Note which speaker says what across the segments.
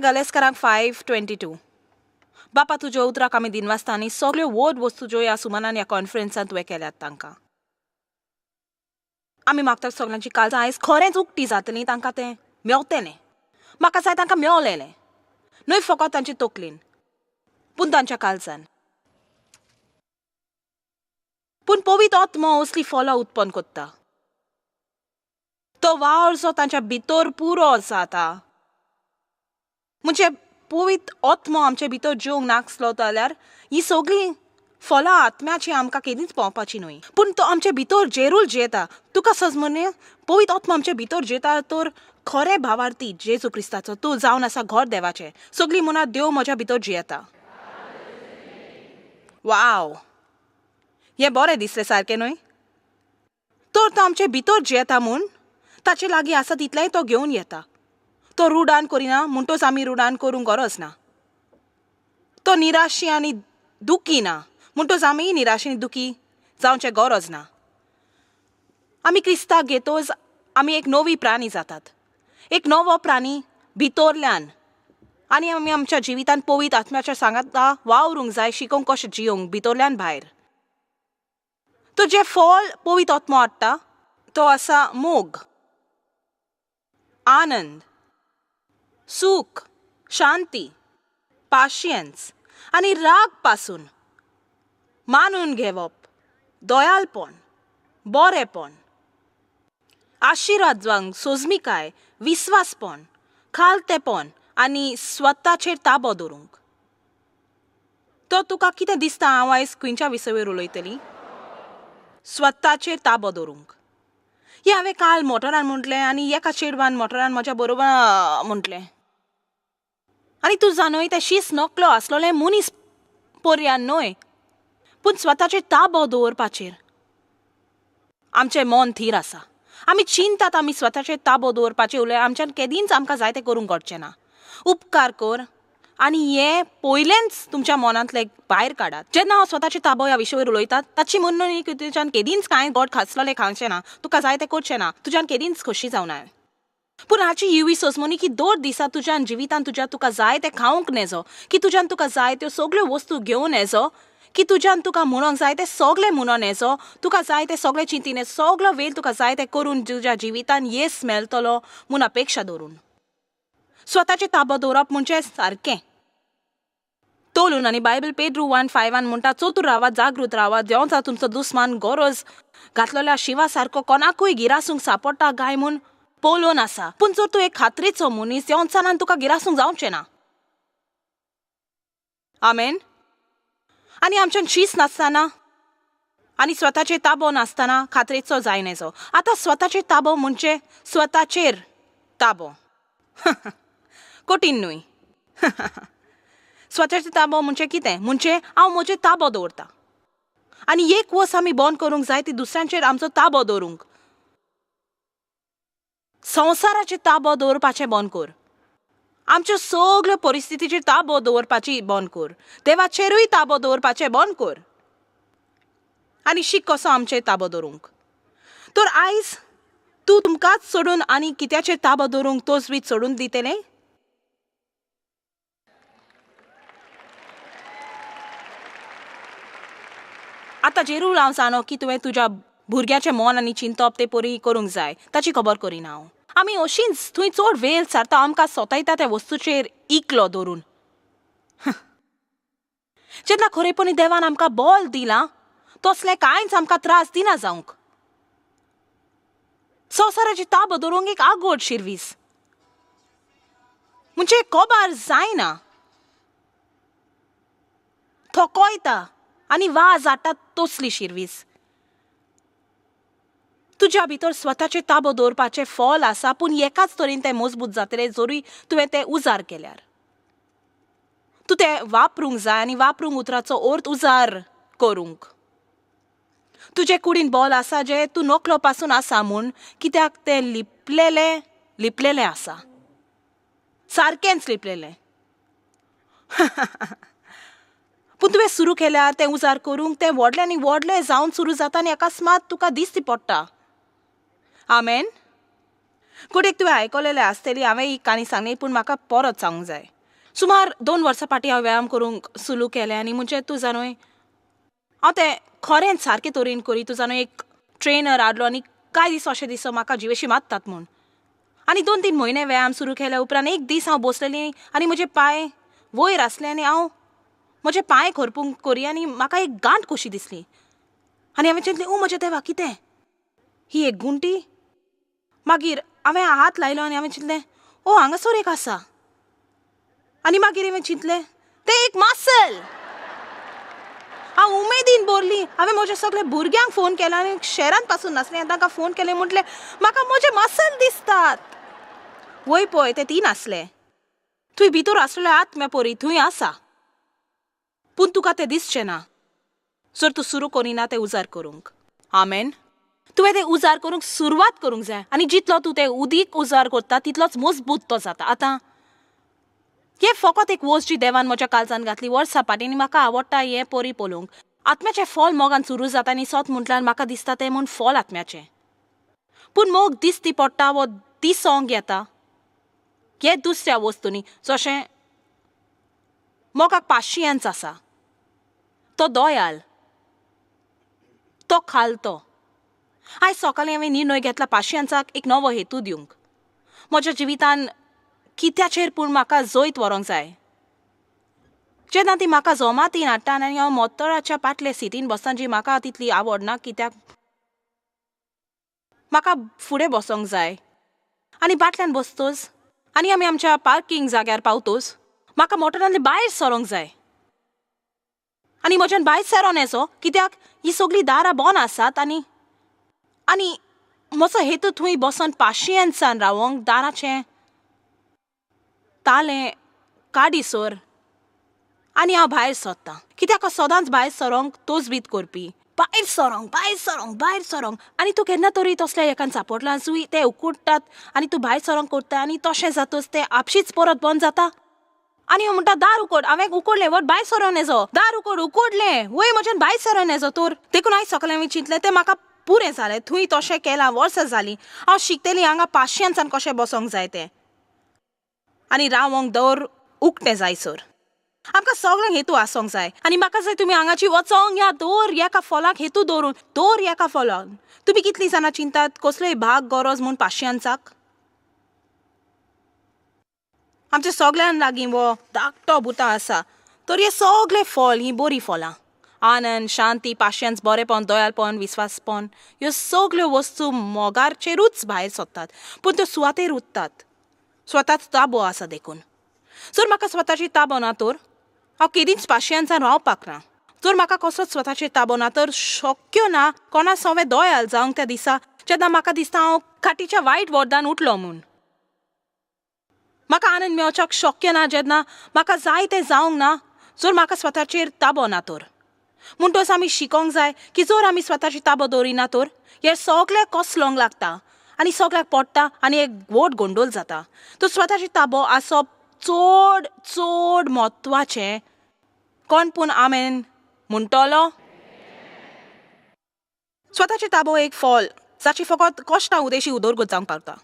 Speaker 1: गलेस्करांक 5:22. बापा तुज्या उतराक आमी दिनवासता आनी सगल्यो व्हड वस्तू ज्यो ह्या सुमनान ह्या कॉन्फरन्सान तुवें केल्यात तांकां आमी मागतात. सगल्यांची काळजां आयज खरेंच उक्ती जातली, तांकां तें मेवतेलें. म्हाका जाय तांकां मेवलेलें, न्हय फकत तांचे तकलेन पूण तांच्या काळजान. पूण पवित्र आत्मो असली फलां उत्पन्न करता. तो वावर जो तांच्या भितर पुरो जाता. म्हणजे पवित्र आत्मो आमचे भितर जेवंक नासलो जाल्यार ही सगळीं फलां आत्म्याची आमकां केदींच पावपाची न्हय. पूण तो आमचे भितर जेरूल जियेता. तुका सजमने पवित्र आत्मो आमचे भितर जियेता तर खरें भावार्थी जेजू क्रिस्ताचो तूं जावन आसा घर देवाचें. सगळीं म्हणा देव म्हज्या भितर जियेता. वाव, हें बरें दिसलें सारकें न्हय? तर तो आमचे भितर जियेता म्हूण ताचे लागीं आसा तितलेंय तो घेवन येता. तो रुडान करिना म्हणटोच आमी रुडान करूंक गरज ना. तो निराशी आनी दुखी ना म्हणटोच आमी निराशी आनी दुखी जावचें गरज ना. आमी क्रिस्ताक घेतोच आमी एक नवी प्राणी जातात, एक नवो प्राणी भितरल्यान. आनी आमी आमच्या जिवितांत पवित्र आत्म्याच्या सांगाता वावरूंक जाय, शिकोवंक कशें जियोंक भितरल्यान भायर. तो जें फळ पवित्र आत्मो हाडटा तो आसा मोग, आनंद, सूख, शांती, पाशियेंस आनी राग पासून मानून घेवप, दयालपण, बरेपण, आशिर्वाद जावंक सोजमिकाय, विस्वासपण, खालतेपण आनी स्वताचेर ताबो दवरूंक. तो तुका कितें दिसता हांव आयज खंयच्या विशयार उलयतली? स्वताचेर ताबो दवरूंक. हें हांवें काल मोटरान म्हटलें आनी एका चेडवान मोटरान म्हज्या बरोबर म्हटलें. आनी तूं जाणय तें शीस नकलो आसलोलें मनीस पर्यान न्हय, पूण स्वताचेर ताबो दवरपाचेर आमचें मन थीर आसा. आमी चिंतात आमी स्वताचेर ताबो दवरपाचेर उलय, आमच्यान केदींच आमकां जाय तें करूंक घडचें ना. उपकार कर आनी हें पयलेंच तुमच्या मनांतलें भायर काडात. जेन्ना हांव स्वताचे ताबो ह्या विशयार उलयतात ताची म्हणणं न्ही की तुज्यान केदींच कांय गोड खासलेलें खावचें ना, तुका जाय तें करचें ना, तुज्यान केदींच खोशी जावना. पूण हाची ही सोजमनी की दर दिसा तुज्यान जिवितान तुज्या तुका जाय तें खावंक नेजो, की तुज्यान तुका जाय त्यो सगल्यो वस्तू घेवन येजो, की तुज्यान तुका म्हणोंक जाय तें सगळें म्हणोन येजो, तुका जाय तें सगळें चिंतीन सगळो वेळ तुका जाय तें करून तुज्या जिवितान येस मेळटलो म्हूण अपेक्षा दवरून. स्वताचे ताबो दवरप म्हणजे सारकें तोलून. आनी बायबल पेद्रू 1:5 म्हणटा, चतूर रावात, जागृत रावात, देंवचा तुमचो दुस्मान गरज घातलेल्या शिवा सारको कोणाकूय गिरासूंक सापडटा गाय म्हूण पळोवन आसा. पूण जर तूं एक खात्रेचो मनीस देंवचानान तुका गिरासूंक जावचें ना. आमेन. आनी आमच्यान शीस नासतना आनी स्वताचेर ताबो नासतना खात्रेचो जायनेचो. आतां स्वताचेर ताबो म्हणजे स्वताचेर ताबो कठीण न्हय. स्वताचेर ताबो म्हणजे कितें? म्हणजे हांव म्हजेर ताबो दवरता. आनी एक वस्त आमी बंद करूंक जाय ती दुसऱ्यांचेर आमचो ताबो दवरूंक. संवसाराचेर ताबो दवरपाचें बंद कर, आमच्यो सगळ्यो परिस्थितीचेर ताबो दवरपाची बंद कर, देवाचेरूय ताबो दवरपाचें बंद कर आनी शीक कसो आमचेर ताबो दवरूंक. तर आयज तूं तुमकांच सोडून आनी कित्याचेर ताबो दवरूंक तोच सोडून दितलें? आतां जेरूल हांव जाणो की तुवें तुज्या भुरग्याचें मन आनी चिंतप ते परी करूंक जाय, ताची खबर करिना हांव. आमी अशींच थंय चड वेळ सारता आमकां सोतायता त्या वस्तूचेर इकलो दवरून. जेन्ना खरेपणी देवान आमकां बल दिलां तसलें कांयच आमकां त्रास दिना जावंक. संवसाराची ताबो दवरूंक एक आगोड शिरवीस म्हणजे कोबार जायना, थकोयता आनी वाज हाडटा तसली शिरवीस. तुज्या भितर स्वताचेर ताबो दवरपाचें फल आसा, पूण एकाच तरेन तें मजबूत जातलें जरूय तुवें तें उजार केल्यार. तूं तें वापरूंक जाय आनी वापरूंक उतराचो अर्थ उजार करूंक. तुजे कुडीन बॉल आसा जें तूं नकलो पासून आसा म्हूण कित्याक तें लिपलेलें लिपलेलें आसा, सारकेंच लिपलेलें. पूण तुवें सुरू केल्यार तें उजार करूंक तें व्हडलें आनी व्हडलें जावन सुरू जाता आनी अकस्मात तुका दिसती पडटा. आमेन. कुडेक तुवें आयकलेलें आसतली हांवें ही काणी सांगली, पूण म्हाका परत सांगूंक जाय. सुमार 2 वर्सां फाटीं हांव व्यायाम करूंक सुरू केलें आनी म्हणजे तूं जाणूय हांव तें खरेंच सारकें तरेन करी. तूं जाणूय एक ट्रेनर हाडलो आनी कांय दीस अशें दिसो म्हाका जिवेशी मारतात म्हूण. आनी 2-3 म्हयने व्यायाम सुरू केल्या उपरांत एक दीस हांव बसलेली आनी म्हजे पांय वयर आसले आनी हांव म्हजे पांय खरपूंक करी आनी म्हाका एक गांठ कशी दिसली आनी हांवें चिंतलें, ओ म्हज्या देवा, कितें ही एक गुंटी. मागीर हांवें हात लायलो आनी हांवें चिंतलें, ओ हांगासर एक आसा. आनी मागीर हांवें चिंतलें तें एक मासल. हांव उमेदीन भरली. हांवें म्हज्या सगल्या भुरग्यांक फोन केलो आनी शहरांत पासून नासलें आनी तांकां फोन केलें, म्हटलें म्हाका म्हजे मासल दिसतात. वय पळय ते तीन आसले, थंय भितर आसलेले आत्म्या परी थंय आसा, पूण तुका तें दिसचें ना जर तूं सुरू करिना तें उजार करूंक. आमेन. तुवें तें उजार करूंक सुरवात करूंक जाय आनी जितलो तूं तें उदीक उजार करता तितलोच मजबूत तो जाता. आतां हें फकत एक वस्त जी देवान म्हज्या काळजान घातली वर्सां फाटीं आनी म्हाका आवडटा हें परी पळोवंक. आत्म्याचें फल मोगान सुरू जाता आनी सत म्हटल्यार म्हाका दिसता तें म्हूण फल आत्म्याचें, पूण मोग दिसती पडटा वो दिसोंक येता हे दुसऱ्या वस्तूंनी. जशें मोगाक पाशियेंस आसा, तो दयाल, तो खालतो. आयज सकाळीं हांवें निर्णय घेतला पाशियेंसाक एक नवो हेतू दिवंक. म्हज्या जिवितान कित्याचेर पूण म्हाका जैत व्हरूंक जाय. जेन्ना ती म्हाका जोमातीन हाडटा आनी हांव मोतोराच्या पाटले सिटीन बसता जी म्हाका तितली आवडना, कित्याक म्हाका फुडें बसोंक जाय आनी बाटल्यान बसतोच आनी आमी आमच्या पार्किंग जाग्यार पावतोच म्हाका मोटरांतले भायर सरोंक जाय आनी म्हज्यान भायर सरोन येचो, कित्याक ही सगळीं दारां बंद आसात आनी आनी म्हजो हेतू थंय बसोन पाशियेंसान रावोंक दाराचें तालें काडीसर आनी हांव भायर सरतां, कित्याक सदांच भायर सरोंक तोजबीत करपी, भायर सरोंक भायर सरोंक भायर सरोंक. आनी तूं केन्ना तरी तसल्या एकान सापडला जुई ते उकडटात आनी तूं भायर सरोंक करता आनी तशें जातच तें आपशीच परत बंद जाता. आनी हांव म्हणटा दार उकोड, हांवें उकडलें वट भायर सरोन येजो, दार उकोड उकडलें वय म्हज्यान भायर सरोन येजो. तर देखून हांवें सगळें हांवें चिंतलें तें म्हाका पुरें जालें, थंय तशें केलां वर्सां जालीं, हांव शिकतलीं हांगा पाशियेंसान कशें बसोंक जाय तें आनी रावोंक दवर उकतें जायसर. आमकां सगळ्यांक हेतू आसोंक जाय आनी म्हाका जाय तुमी हांगाची वचोंक ह्या दर एका फलाक हेतू दवरून, दर एका फलाक. तुमी कितलीं जाणां चिंतात कसलोय भाग गरज म्हूण पाशियेंसाक? आमच्या सगळ्यां लागीं वो धाकटो भुतां आसा, तर हे सगळे फल हीं बरीं फलां, आनंद, शांती, पाशियेंस, बरेपण, दयालपण, विस्वासपण, ह्यो सगळ्यो वस्तू मोगाचेरूच भायर सरतात, पूण त्यो सुवातेर उरतात. स्वताच ताबो आसा देखून जर म्हाका स्वताची ताबो ना तर हांव केदींच पाशियेंसान रावपाक ना. जर म्हाका कसलोच स्वताचेर ताबो ना तर शक्य ना कोणा सवें दयाल जावंक त्या दिसा जेन्ना म्हाका दिसता हांव खाटीच्या वायट वॉर्डान उठलो म्हूण. म्हाका आनंद मेळच्याक शक्य ना जेन्ना म्हाका जाय तें जावंक ना जर म्हाका स्वताचेर ताबो ना तर. म्हणटच आमी शिकोंक जाय की जर आमी स्वताची ताबो दवरिना तर हें सगळें कसलोंक लागता आनी सगळ्याक पडटा आनी एक व्हड गोंदोल जाता. तर स्वताची ताबो आसप चड चड म्हत्वाचें. कोण पूण आमेन म्हणटलो? स्वताचे ताबो एक फल जाची फकत कश्टां उदेशी उदरगत जावंक पावता.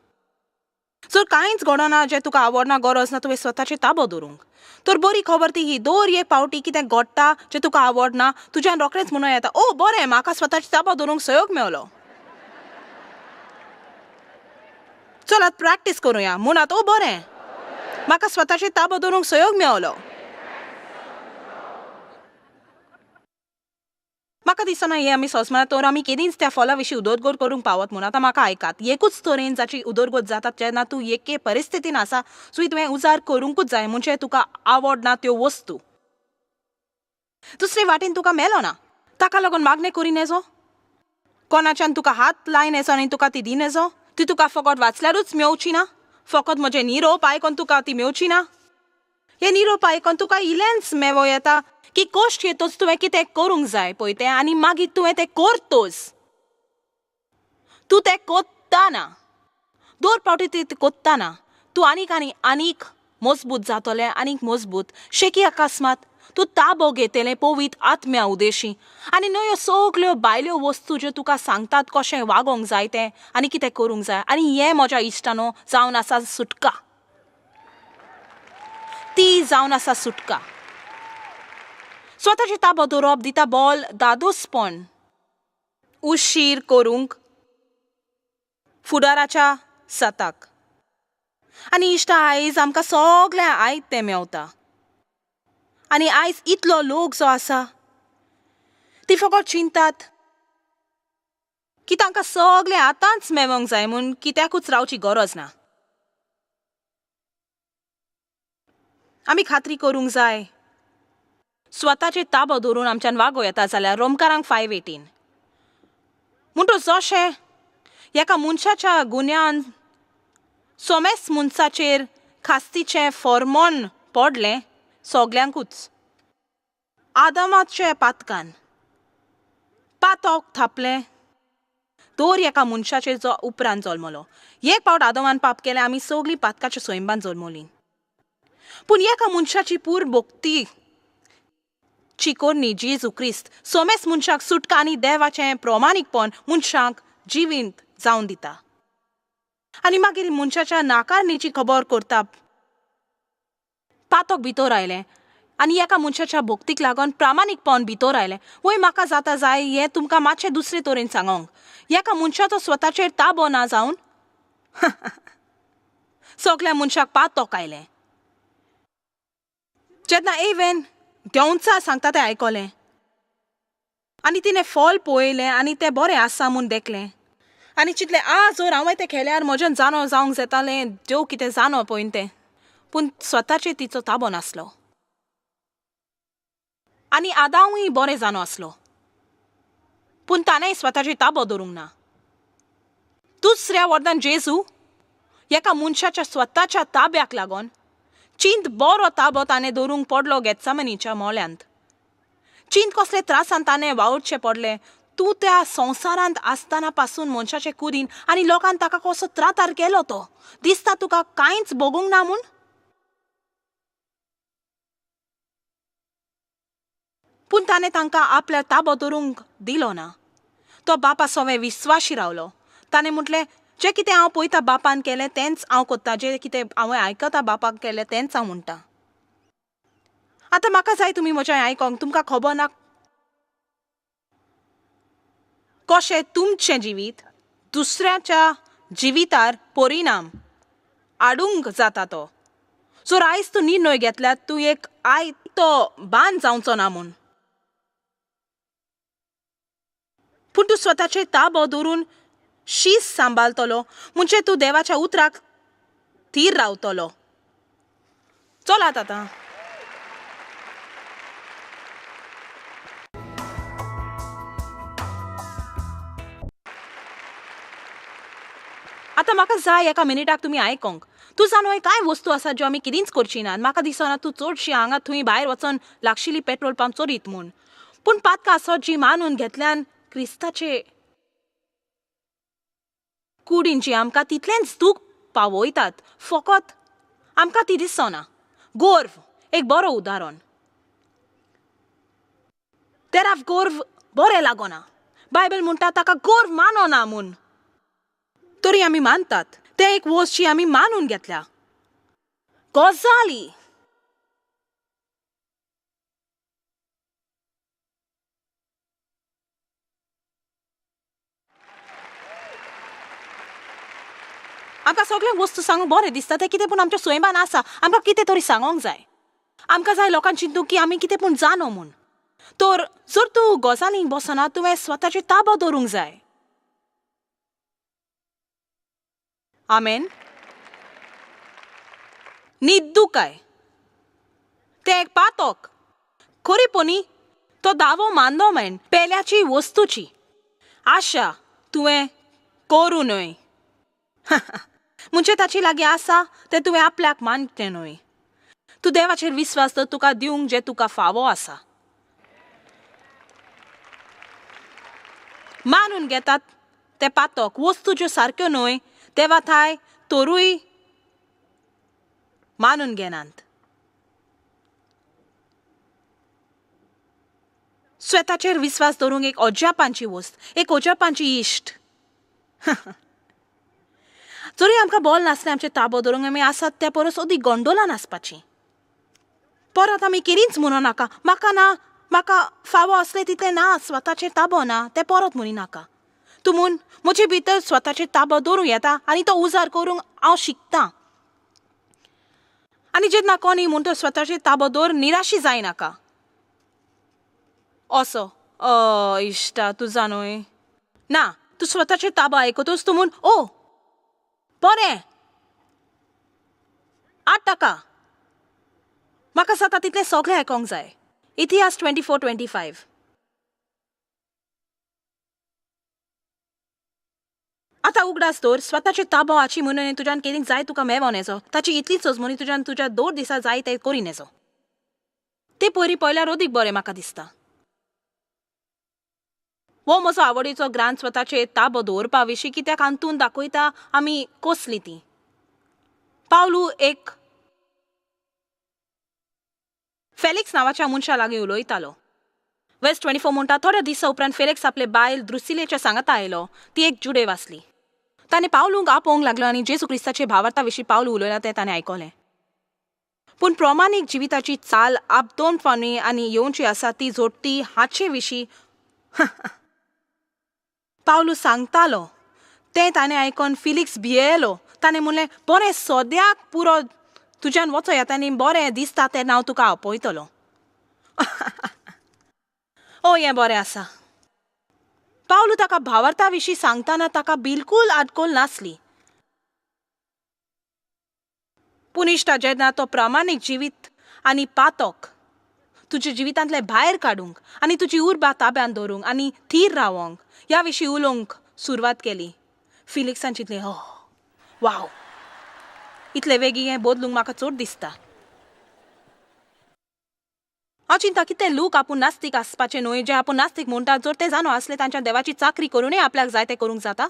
Speaker 1: जर कांयच घडना जें तुका आवडना, गरज ना तुवें स्वताचे ताबो दवरूंक, तर बरी खबर ती ही, दर एक पावटी कितें घडटा जें तुका आवडना तुज्यान रोखडेंच म्हणूं येता, ओ बरें म्हाका स्वताचे ताबो दवरूंक सहयोग मेवलो, चलात प्रॅक्टीस करुया. म्हणात ओ बरें म्हाका स्वताचे ताबो दवरूंक सहयोग मेवलो. म्हाका दिसना हें आमी सोंसना तर आमी केदींच त्या फला विशीं उदरगत करूंक पावत म्हूण. आतां म्हाका आयकात, एकूच तरेन जाची उदरगत जाता जेन्ना तूं एके परिस्थितीन आसा सो तुवें उजार करूंकूच जाय, म्हणजे तुका आवडना त्यो वस्तू दुसरे वाटेन तुका मेलो ना, ताका लागून मागणें करी नेजो, कोणाच्यान तुका हात लायन येचो आनी तुका ती दिन येजो, ती तुका फकत वाचल्यारूच मेवची ना, फकत म्हजें निरोप आयकोन तुका ती मेवची ना, हे निरोप आयकोन तुका इल्लेंच मेवो येता की कश्ट येतोच तुवें कितें करूंक जाय पळय तें आनी मागीर तुवें तें करतोच. तूं तें कोत्ताना दर पावटी ती कोत्ताना तूं आनीक आनी आनीक मजबूत जातलें, आनीक मजबूत शेकी अकस्मात तूं ताबो घेतलें पवित्र आत्म्या उदेशी आनी न्हय ह्यो सगळ्यो भायल्यो वस्तू ज्यो तुका सांगतात कशें वागोंक जाय तें आनी कितें करूंक जाय. आनी हें म्हज्या इश्टानो जावन आसा सुटका. ती जावन आसा सुटका. स्वताचे ताबो दवरप दिता बॉल दादोसपण उशीर करूंक फुडाराच्या सताक. आनी इश्टा आयज आमकां सगळें आयत तें मेवता. आनी आयज इतलो लोक जो आसा ती फकत चिंतात की तांकां सगळें आतांच मेवोंक जाय म्हूण कित्याकूच रावची गरज ना. आमी खात्री करूंक जाय स्वताचे ताबो दवरून आमच्यान वागो येता जाल्यार रोमकारांक 5:18 म्हणटो जशें एका मनशाच्या गुन्यान सोमेस मनशाचेर खास्तीचें फॉर्मोन पडलें सगल्यांकूच आदमाच्या पातकान पातक थापलें दर एका मनशाचेर जो उपरांत जल्मलो. एक पावट आदमान पाप केलें, आमी सगळीं पातकाच्या स्वयंबान जल्मलीं. पूण एका मनशाची पूर भक्ती चिकोरनी जेजू क्रिस्त सोमेस मनशाक सुटका आनी देवाचें प्रमाणीकपण मनशाक जिवींत जावन दिता. आनी मागीर मनशाच्या नाकारणीची खबर करता पातक भितर आयलें आनी एका मनशाच्या भक्तीक लागून प्रामाणीकपण भितर आयलें. वय म्हाका जाता जाय हें तुमकां मातशें दुसरे तरेन सांगोंक. एका मनशाचो स्वताचेर ताबो ना जावन सगल्या मनशाक पातक आयलें. जेन्ना एवेन देंवचा सांगता तें आयकलें आनी तिणें फॉल पळयलें आनी तें बरें आसा म्हूण देखलें आनी चिंतलें आ जर हांवें तें खेल्यार म्हज्यान जाणो जावंक जातालें देव कितें जाणो पळयन तें. पूण स्वताचेर तिचो ताबो नासलो आनी आदांवूय बरें जाणो आसलो, पूण ताणें स्वताचेर ताबो दवरूंक ना. दुसऱ्या वर्दान जेजू एका मनशाच्या स्वताच्या ताब्याक लागून चिंत बरो ताबो ताणें दवरूंक पडलो गेत्सामनीच्या मोल्यांत. चिंत कसले त्रासान ताणें वावुरचें पडलें. तूं त्या संवसारांत आसतना पासून मनशाचे कुडीन आनी लोकान ताका कसो त्रातार केलो तो दिसता तुका कांयच भोगूंक ना म्हूण. पूण ताणें तांकां आपल्या ताबो दवरूंक दिलो ना. तो बापा सवें विस्वाशी रावलो. ताणें म्हटलें जें कितें हांव पळयता बापान केलें तेंच हांव कोत्ता, जें कितें हांवें आयकता बापाक केलें तेंच हांव म्हणटा. आतां म्हाका जाय तुमी म्हजें आयकोंक. तुमकां खबर ना कशें तुमचें जिवीत दुसऱ्याच्या जिवितार परिणाम हाडूंक जाता तो. जर आयज तूं निर्णय घेतल्यार तूं एक आयतो बांद जावचो ना म्हूण, पूण तूं स्वताचेर ताबो दवरून शीस सांबाळटलो म्हणजे तूं देवाच्या उतराक थीर रावतलो. चलात आतां. आतां म्हाका जाय एका मिनिटाक तुमी आयकोंक. तूं जाणो कांय वस्तू आसा ज्यो आमी कितेंच करची नात. म्हाका दिसना तूं चडशी हांगा थंय भायर वचोन लागशिल्ली पेट्रोल पंप चोरीत म्हूण, पूण पातकां आसत जी मानून घेतल्यान क्रिस्ताचे कुडीन जी आमकां तितलेंच दूख पावयतात, फकत आमकां ती दिसना. गोर्व एक बरो उदाहरण. तेराफ गोर्व बरें लागना. बायबल म्हणटा ताका गोर्व मानना म्हूण, तरी आमी मानतात. तें एक वस्त जी आमी मानून घेतल्या. गजाली आमकां सगळ्यो वस्तू सांगूंक बरें दिसता तें कितें, पूण आमच्या स्वयंबान आसा आमकां कितें तरी सांगोंक जाय. आमकां जाय लोकांक चिंतूंक की आमी कितें पूण जाणो म्हूण. तर जर तूं गजालींक बसना तुवें स्वताचेर ताबो दवरूंक जाय. आमेन. निद्दुकाय तें एक पातक. खरीपणी तो दावो मानलो मेन पेल्याची वस्तूची आशा तुवें करूं न्हय. म्हणजे ताची लागीं आसा तें तुवें आपल्याक मानचें न्हय. तूं देवाचेर विस्वास दवर तुका दिवंक जें तुका फावो आसा. मानून घेतात तें पातक वस्तू ज्यो सारक्यो न्हय देवा थाय तरूय मानून घेनात. स्वताचेर विस्वास दवरूंक एक अजापांची वस्त, एक अजापांची इश्ट. जरी आमकां बोल नासलें आमचें ताबो दवरूंक आमी आसात त्या परस अदीक गोंडोलान आसपाची. परत आमी केरींच म्हणो नाका, म्हाका ना, म्हाका फावो असलें तितलें ना, स्वताचेर ताबो ना, तें परत म्हणी नाका. तूं म्हूण म्हजे भितर स्वताचेर ताबो दवरूंक येता आनी तो उजार करूंक हांव शिकतां. आनी जेन्ना कोणी म्हूण तो स्वताचेर ताबो दवर, निराशी जायनाका. असो इश्टा तूं जाणूय ना, तूं स्वताचेर ताबो आयकतूच तूं म्हूण ओ बरें आठ टाका, म्हाका जाता तितलें सगळें आयकोंक जाय. इतिहास 24-25. आतां उगडास दवर, स्वताचेर ताबो हाची म्हणून तुज्यान केरींक जाय तुका मेळोन येचो, ताची इतलीच सोजमणी तुज्यान तुज्या 2 दिसा जाय तें करीन येचो. ते पयलीं पळयल्यार अदीक बरें म्हाका दिसता. हो म्हजो आवडीचो ग्रांथ स्वताचेर ताबो दवरपा विशीं, कित्याक हातून दाखयता आमी कसली ती. पावलू एक फेलिक्स नांवाच्या मनशा लागीं उलयतालो. वेस्ट 24 म्हणटा, थोड्या दिसा उपरांत फेलिक्स आपले बायल द्रुसिलेच्या सांगाता आयलो. ती एक जुडेव आसली. ताणें पावलूंक आपोवंक लागलो आनी जेजू क्रिस्ताचे भावार्था विशीं पावलू उलयला तें ताणें आयकलें. पूण प्रमाणीक जिविताची चाल आपदोनपणी आनी येवची आसा ती जोडटी हाचे विशीं पावलू सांगतालो. तें ताणें आयकोन फिलिक्स भियेलो. ताणें म्हणलें, बरें सद्याक पुरो तुज्यान वचो येता आनी बरें दिसता तेन्ना हांव तुका आपयतलो. ओ हें बरें आसा. पावलू ताका भावार्था विशीं सांगतना ताका बिलकूल आडकोल नासली. पूण इश्टा, जेन्ना तो प्रामाणीक जिवीत आनी पातक तुज्या जिवितांतलें भायर काडूंक आनी तुजी उर्बा ताब्यांत दवरूंक आनी थीर रावोंक ह्या विशीं उलोवंक सुरवात केली, फिलिक्सान चिंतलें, हो वाव, इतले वेगीं हें बदलूंक म्हाका चड दिसता. हांव चिंता कितें लोक आपूण नास्तीक आसपाचें न्हय, जे आपूण नास्तीक म्हणटा, जर ते जाणो आसले तांच्या देवाची चाकरी करूनय आपल्याक जाय तें करूंक जाता.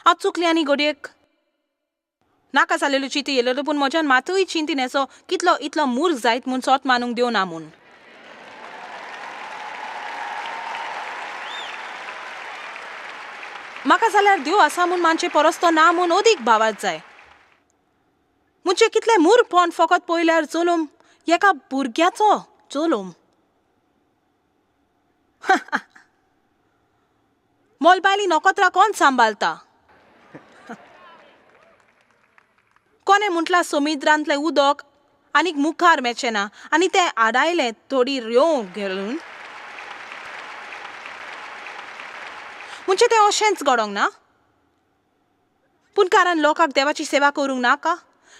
Speaker 1: हांव चुकलें आनी घडयेक नाका जालेल्यो चिंती येयलेल्यो, पूण म्हज्यान मातूय चिंतीन येसो कितलो इतलो मूर्ख जायत म्हूण सोत मानूंक दिवं ना म्हूण. म्हाका जाल्यार देव आसा म्हूण मानचे परस तो ना म्हूण अदीक भावार्थ जाय. म्हणजे कितलें मूर्खपण फकत पळयल्यार जल्म एका भुरग्याचो जल्म. मोलबायली नखत्रां कोण सांबाळता? कोणें म्हटलां समुद्रांतलें उदक आनीक मुखार मेळचें ना आनी तें आडायलें थोडी रेंव घालून. म्हणजे तें अशेंच घडोंक ना. पूण कारण लोकांक देवाची सेवा करूंक नाका,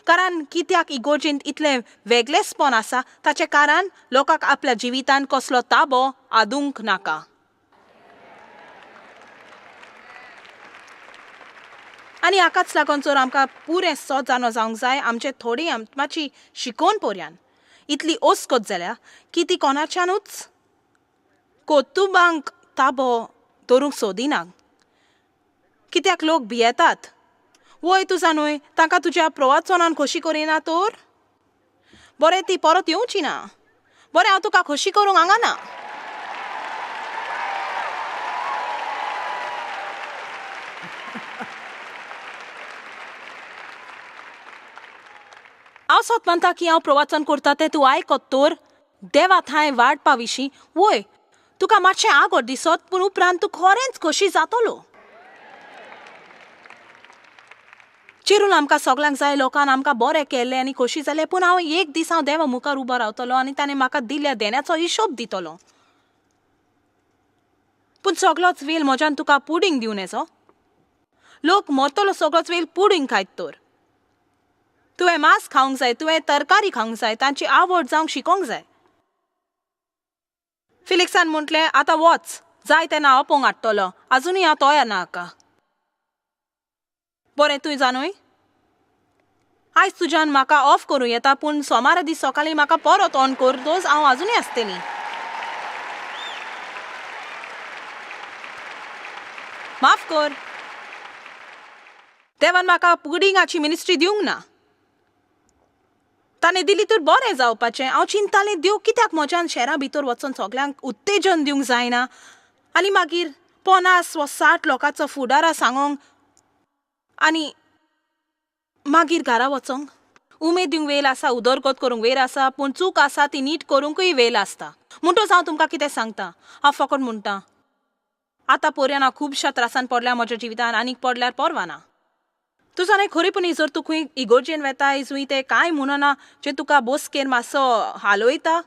Speaker 1: कारण कित्याक इगोर्जेंत इतलें वेगळेंचपण आसा ताचें कारण लोकांक आपल्या जिवितांत कसलो ताबो आदूंक नाका. आनी हाकाच लागून जर आमकां पुरें सत जाणो जावंक जाय, आमचे थोडी मातशी शिकोवन पर्यान इतली ओसकत जाल्या की ती कोणाच्यानूच कोतुबांक ताबो दवरूंक सोदिना. कित्याक लोक भियेतात. वय तूं जाणूय, तांकां तुज्या प्रवाचनान खोशी करिना तर बरें ती परत येवची ना. बरें हांव तुका खोशी करूंक हांगा ना. हांव सत मानता की हांव प्रवाचन करता तें तूं आयकत तर देवा थांय वाडपा विशीं वय तुका मातशें आगोर दिसत, पूण उपरांत तूं खरेंच खोशी जातलो. चिरून आमकां सगल्यांक जाय लोकान आमकां बरें केल्लें आनी खोशी जालें, पूण हांव एक दीस हांव देवा मुखार उबो रावतलो आनी ताणें म्हाका दिल्ल्या देण्याचो हिशोब दितलो. पूण सगळोच वेळ म्हज्यान तुका पुडींग दिवन येचो. लोक मरतलो सगळोच वेळ पुडींग खायत तर. तुवें मांस खावंक जाय, तुवें तरकारी खावंक जाय, तांची आवड जावंक शिकोंक जाय. फिलिक्सान म्हटलें, आतां वच, जाय तेन्ना हांव आपोवंक हाडटलो, आजुनूय हांव तयार ना हाका. बरें तूं जाणूय, आयज तुज्यान म्हाका ऑफ करूं येता, पूण सोमारा दीस सकाळीं म्हाका परत ऑन कर, those हांव आजुनूय आसतली. माफ कर, देवान म्हाका पुडिंगाची मिनिस्ट्री दिवंक ना. ताणें दिली तर बरें जावपाचें. हांव चिंतालें देव कित्याक म्हज्यान शहरा भितर वचून सगल्यांक उत्तेजन दिवंक जायना आनी मागीर 50 वा 60 लोकांचो फुडारा सांगोंक आनी मागीर घरा वचोंक. उमेद दिवंक वेळ आसा, उदरगत करूंक वेळ आसा, पूण चूक आसा ती नीट करूंकूय वेळ आसता. म्हणटच हांव तुमकां कितें सांगता, हांव फकत म्हणटा आतां पर्यान हांव खुबश्या त्रासान पडल्या म्हज्या जिवितान, आनीक पडल्यार परवा ना. तूं जाणाय खरेपणी जर तूं खंय इगोर्जेन वेताय जुंय ते कांय म्हणना जे तुका बसकेर मातसो हालयता,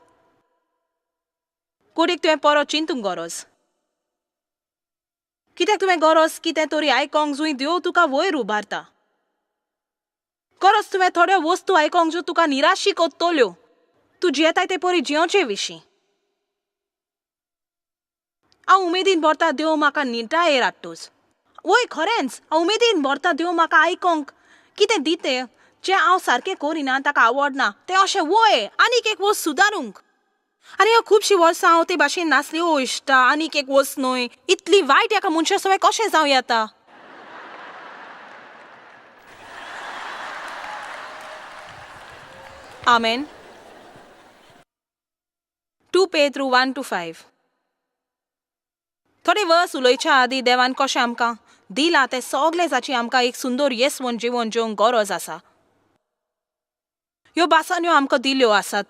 Speaker 1: कोडीक तुवें परत चिंतूंक गरज. कित्याक तुवें गरज कितें तरी आयकोंक जुंय देव तुका वयर उबारता. गरज तुवें थोड्यो वस्तू आयकोंक ज्यो तुका निराशी कोत्तल्यो तूं जियेताय ते परी जियोचे विशीं. हांव उमेदीन भरता देव म्हाका निटायेर हाडटोच. वय खरेंच हांव उमेदीन भरता देव म्हाका आयकोंक कितें दितें जें हांव सारकें करिना, ताका आवडना तें अशें वय आनीक एक वस्त सुदारूंक. आनी ह्यो खुबशीं वर्सां हांव ते भाशेन नासली. ओ इश्टा, आनीक एक वस्त न्हय, इतली वायट एका मनशा सवय कशें जावं येता? आमेन. 2 Pedro 1-5. थोडे वर्स उलोवच्या आदीं देवान कशें आमकां दिलां तें सगळें जाची आमकां एक सुंदर येसवण जिवन जेवंक गरज आसा. ह्यो भासान्यो आमकां दिल्यो आसात,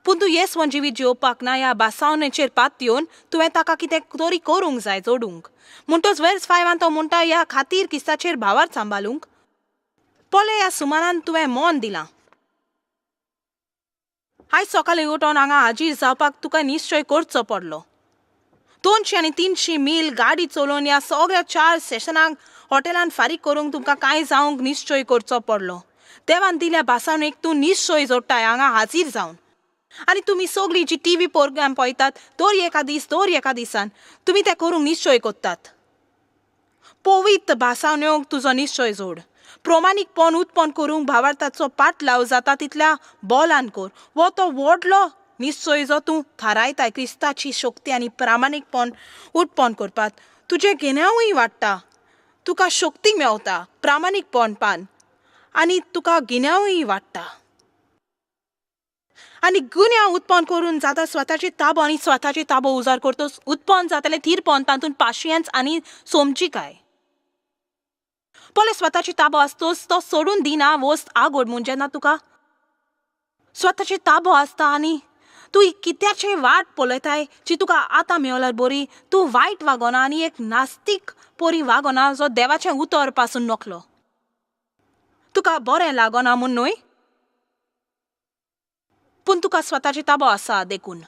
Speaker 1: पूण तूं येसवण जिवीत जेवपाक ना ह्या भासावणेचेर पात येवन तुवें ताका कितें तरी करूंक जाय जोडूंक. म्हणटच वर्स 5 तो म्हणटा ह्या खातीर क्रिस्ताचेर भावार सांबाळूंक पळय ह्या सुमारान तुवें मन दिलां. आयज सकाळीं उठोन हांगा हाजीर जावपाक तुका निश्चय करचो पडलो. 200 आनी 300 मील गाडी चलोवन ह्या सगळ्या 4 सेशनांक हॉटेलान फारीक करूंक तुमकां कांय जावंक निश्चय करचो पडलो. देवान दिल्या भासावन एक तूं निश्चय जोडटाय हांगा हाजीर जावन. आनी तुमी सगळीं जी टी व्ही प्रोग्राम पळयतात दर एका दीस दर एका दिसान तुमी तें करूंक निश्चय करतात. पवित्र भासावण्योक तुजो निश्चय जोड. प्रमाणीकपण उत्पन्न करूंक भावार्थाचो पाटलाव जाता तितल्या बोलान कर. वो तो व्हडलो निश्चय जो तूं थारायताय क्रिस्ताची शक्ती आनी प्रामाणीकपण उत्पन्न करपाक तुजें गिन्यानूय वाडटा, तुका शक्ती मेवता प्रामाणीकपणपान आनी तुका गिन्यानूय वाडटा. आनी गुन्यांव उत्पन्न करून जाता स्वताची ताबो आनी स्वताची ताबो उजार करतोच उत्पन्न जातलें थीरपण, तातूंत पाशियेंस आनी समजिकाय. पळय स्वताची ताबो आसतोच तो सोडून दिना वस्त आगोड म्हूण जेन्ना तुका स्वताची ताबो आसता आनी तूं कित्याची वाट पळयताय जी तुका आतां मेवल्यार बरी, तूं वायट वागोना आनी एक नास्तीक परी वागोना जो देवाचें उतर पासून नकलो. तुका बरें लागोना म्हूण न्हय, पूण तुका स्वताची ताबो आसा देखून.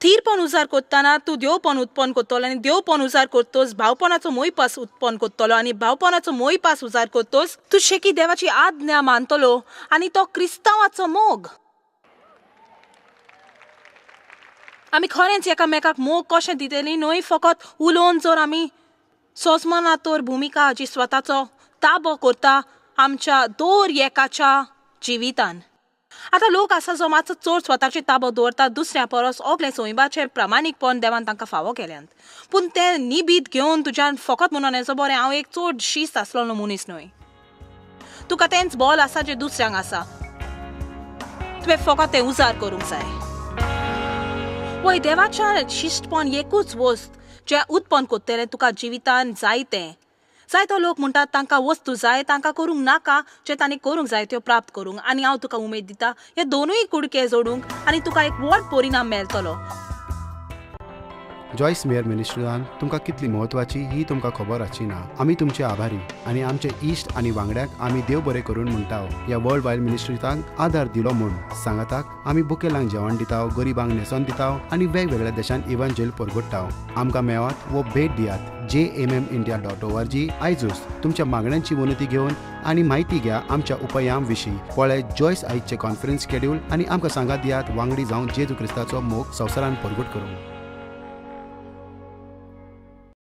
Speaker 1: थीरपण उजार करतना तूं देवपण उत्पन्न करतलो आनी देवपण उजार करतोच भावपणाचो मोयपास उत्पन्न करतलो आनी भावपणाचो मोयपास उजार करतोच तूं शेकी देवाची आज्ञा मानतलो आनी तो क्रिस्तांवाचो मोग. आमी खरेंच एकामेकाक मोग कशें दितली न्हय फकत उलोवन जर आमी सोजमना तर भुमिका जी स्वताचो ताबो करता आमच्या दर एकाच्या जिवितान. आतां लोक आसा जो मातसो चड स्वताचे ताबो दवरता दुसऱ्या परस ओगले सोयबाचें प्रामाणीकपण देवान तांकां फावो केल्यांत, पूण तें निबीत घेवन तुज्यान फकत म्हणून येचो बरें हांव एक चड शिस्त आसलेलो मनीस न्हय. तुका तेंच बॉल आसा जें दुसऱ्यांक आसा, तुवें फकत तें उजार करूंक जाय. वय देवाच्या शिश्टपण एकूच वस्त जें उत्पन्न करतलें तुका जिवितान जाय तें. जायतो लोक म्हणटात तांकां वस्तू जाय, तांकां करूंक नाका जें तांणी करूंक जाय त्यो प्राप्त करूंक. आनी हांव तुका उमेद दिता हे दोनूय कुडके जोडूंक आनी तुका एक व्हड परिणाम मेळटलो.
Speaker 2: जॉयस मेयर मिनिस्ट्रीन तुमकां कितली म्हत्वाची ही तुमकां खबर आसची ना. आमी तुमचे आभारी आनी आमचे इश्ट आनी वांगड्याक आमी देव बरें करून म्हणटा ह्या वर्ल्ड वायड मिनिस्ट्रींत आदार दिलो म्हूण. सांगाताक आमी बुकेलांक जेवण दिता, गरिबांक न्हेसोन दिता आनी वेगवेगळ्या देशांत इव्हांजेल परगट्टा. आमकां मेळात वो भेट दियात jmmindia.org. आयजूच तुमच्या मागण्यांची विनंती घेवन आनी म्हायती घ्या आमच्या उपायां विशीं. पळय जॉयस आयजचें कॉन्फरन्स शेड्यूल आनी आमकां सांगात दियात वांगडी जावन जेजू क्रिस्ताचो मोग संवसारान परगट करूंक.